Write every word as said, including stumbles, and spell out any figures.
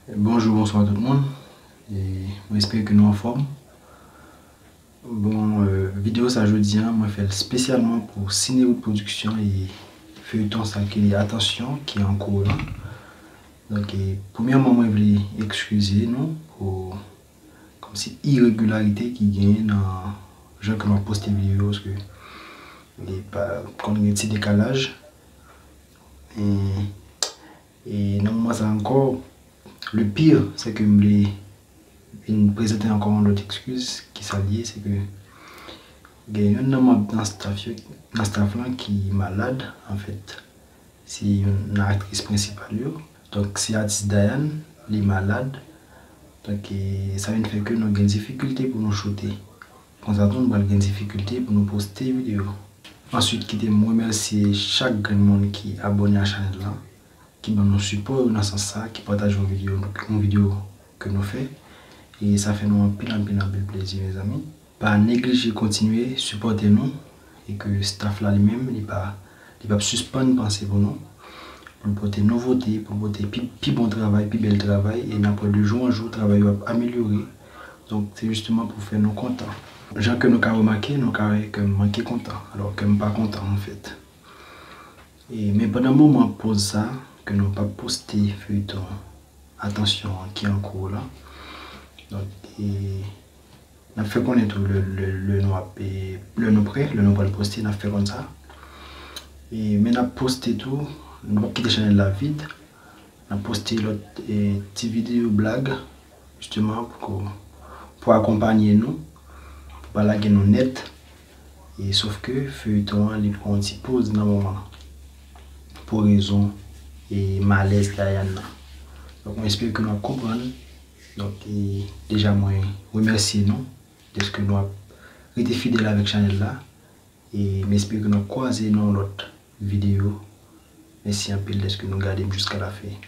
Bonjou, bonswa tout moun. E mwen espere ke nou anfòm. Bon, euh, videyo sa jodi a, mwen fè l espesyalman pou Cinewood Production e feyton sa ki li Atansyon ki an kou la. Donk, e, premyèman, mwen vle ekskize nou pou kòmsi iregilarite ki genyen nan jan ke m ap poste videyo, paske li pa konn gen ti dekalaj. E, e nan moman sa ankò, le pire, se ke m vle vin prezante ankò yon lòt ekskiz. Ki sa l ye, se ke gen youn nan manm nan staff yo, nan staff lan ki malad, anfèt. Se youn nan aktris prensipal yo. Donk, se atis Dayane, li malad. Donk, e, sa vin fè ke nou gen difikilte pou nou choute. Konsa tou, nou pral gen difikilte pou nou poste videyo. Answit, kite m remèsye chak grenn moun ki abòne a chanèl la, ki ban nou sipò yo nan sans sa, ki pataje yon videyo, yon videyo ke nou fè. E sa fè nou anpil, anpil, anpil plezi, mezanmi. Pa neglije kontinye sipòte nou e ke staff la li menm, li pa, li p ap sispann panse pou nou, pou l pote nouvote, pou l pote pi, pi bon travay, pi bèl travay, e n ap wè de jou an jou, travay yo ap amelyore. Donk, se jisteman pou fè nou kontan. Jan ke nou ka remake, nou ka wè ke m manke kontan, alò ke m pa kontan, anfèt. E, men pandan moman poz sa, ke nou p ap poste feyton Atansyon an ki an kou la. Donk, e, n ap fè konnen tou lè, lè, lè nou ap, e, lè nou prè, lè nou pral poste, n ap fè konn sa. E, men n ap poste tou, nou p ap kite chanèl la vid. N ap poste lòt, e, ti videyo blag, jisteman, pou, pou akonpanye nou, pou pa lage nou nèt. E, sof ke feyton an, li pran yon ti poz nan moman, pou rezon, e, malèz Dayane nan. Donk, mwen espere ke nou ap konprann. Donk, e, deja mwen remèsye nou dèske nou ap rete fidèl avèk chanèl la. E m espere ke nou ap kwaze nan yon lòt videyo. Mèsi anpil dèske nou gade m jiska lafen.